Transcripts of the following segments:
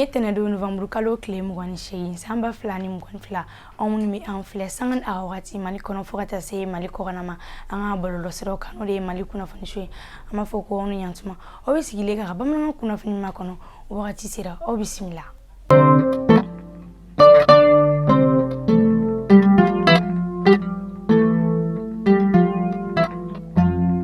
tɛnɛdon novembre kalo tile 28, san 2022. Aw minnu bɛ an filɛ sanga ni a wagati Mali kɔnɔ fo ka taa se Mali kɔkanna ma, an ka bɔlɔlɔsiraw kan, n'o de ye Mali kunnafoni so ye, an b'a fɔ ko aw ni ɲantuma. Aw bɛ sigilen ka bamanankan kunnafoni makɔnɔ wagati sera. Aw bisimila.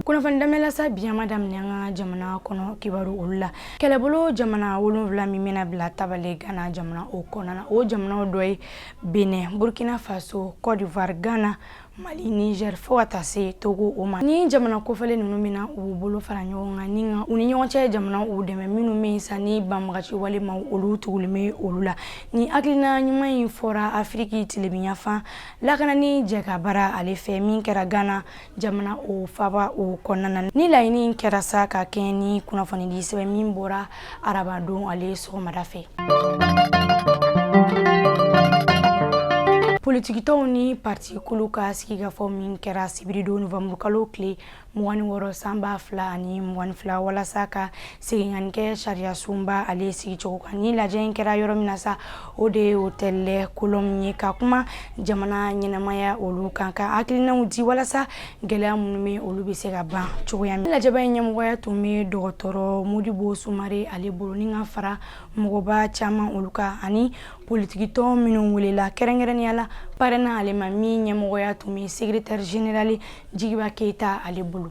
Kunnafoni daminɛ la sa, bi an b'a daminɛ an ka jamana kɔnɔ kibaru olu la. Kɛlɛbolo jamana 7 min bɛna bila tabale Ghana jamana o kɔnɔna na, o jamanaw dɔ ye Benin, Burkina Faso, Côte d'Ivoire, Ghana, Mali, Niger, fo ka taa se Togo o ma. Ni jamana kofɔlen ninnu bɛna u bolo fara ɲɔgɔn kan ni u ni ɲɔgɔn cɛ jamana u dɛmɛ minnu bɛ sa ni banbagaci wale ma olu tugulen bɛ olu la. Ni hakilina ɲuman in fɔra Afiriki tilebinyanfan lakanani jɛkabaara ale fɛ, min kɛra Ghana jamana o faaba o kɔnɔna na. Ni laɲini kɛra sa ka kɛɲɛ ni kunnafonidi sɛbɛn min bɔra arabadon ale sɔgɔmada fɛ. Politikitɔnw ni partikulu ka sigikafɔ min kɛra sibiridon novembre kalo tile 26, san 2022, walasa ka seginnkanni kɛ sariya sunba ale sigicogo kan. Ni lajɛ in kɛra yɔrɔ min na sa, o de ye Hôtel Les Colombes ye, ka kuma jamana ɲɛnamaya olu kan, ka hakilinaw di walasa gɛlɛya minnu bɛ olu bɛ se ka ban cogoya min. Lajɛba in ɲɛmɔgɔya tun bɛ dɔgɔtɔrɔ Modibo Sumare ale bolo, ni ka fara mɔgɔba caman olu kan ani politikitɔn minnu welela, kɛrɛnkɛrɛnnenya la PARENA ale ma, min ɲɛmɔgɔya tun bɛ secrétaire général Jigiba Keyita ale bolo.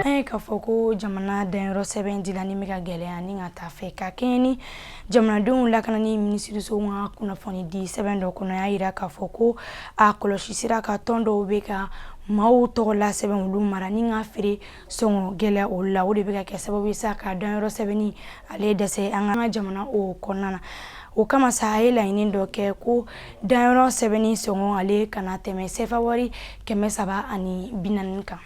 An ye k'a fɔ ko jamana danyɔrɔ sɛbɛn dilanni bɛ ka gɛlɛya ni ka taa fɛ, ka kɛɲɛ ni jamanadenw lakanani minisiriso ka kunnafoni di sɛbɛn dɔ kɔnɔ, y'a jira k'a fɔ ko a kɔlɔsi sira ka tɔn dɔw bɛ ka maaw tɔgɔla sɛbɛn olu mara ni ka feere sɔngɔ gɛlɛya olu la. O de bɛ ka kɛ sababu ye sa ka danyɔrɔ sɛbɛnni ale dɛsɛ an ka jamana o kɔnɔna na. O kama sa, a ye laɲini dɔ kɛ ko danyɔrɔ sɛbɛnni sɔngɔ ale kana tɛmɛ sefa wari 340 kan.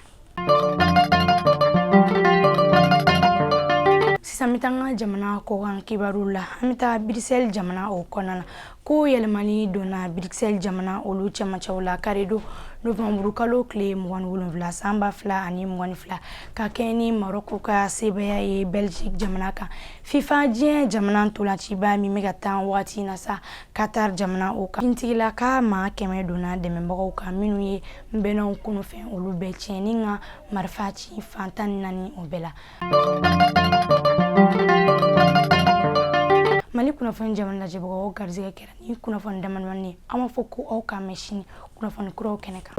Sisan bɛ taa an ka jamana kɔkan kibaru la. An bɛ taa Bruxelles jamana o kɔnɔna na, ko yɛlɛmani donna Bruxelles jamana olu cɛmancɛw la karidon novembre kalo tile 27, san 2022, ka kɛɲɛ ni Maroc ka sebaaya ye Belgique jamana kan FIFA diɲɛ jamana ntolaciba min bɛ ka taa wagati na sa Qatar jamana o kan. Fintigila ka maa 100 donna dɛmɛbagaw kan minnu ye nbɛnnaw kɔnɔfɛn olu bɛɛ tiɲɛ ni ka marifa ci fan 14 o bɛɛ la. Mali kunnafoni jamana lajɛbagaw, garijɛgɛ kɛra ni kunnafoni damadamanin ye. An b'a fɔ ko aw k'an mɛn sini kunnafoni kuraw kɛnɛ kan.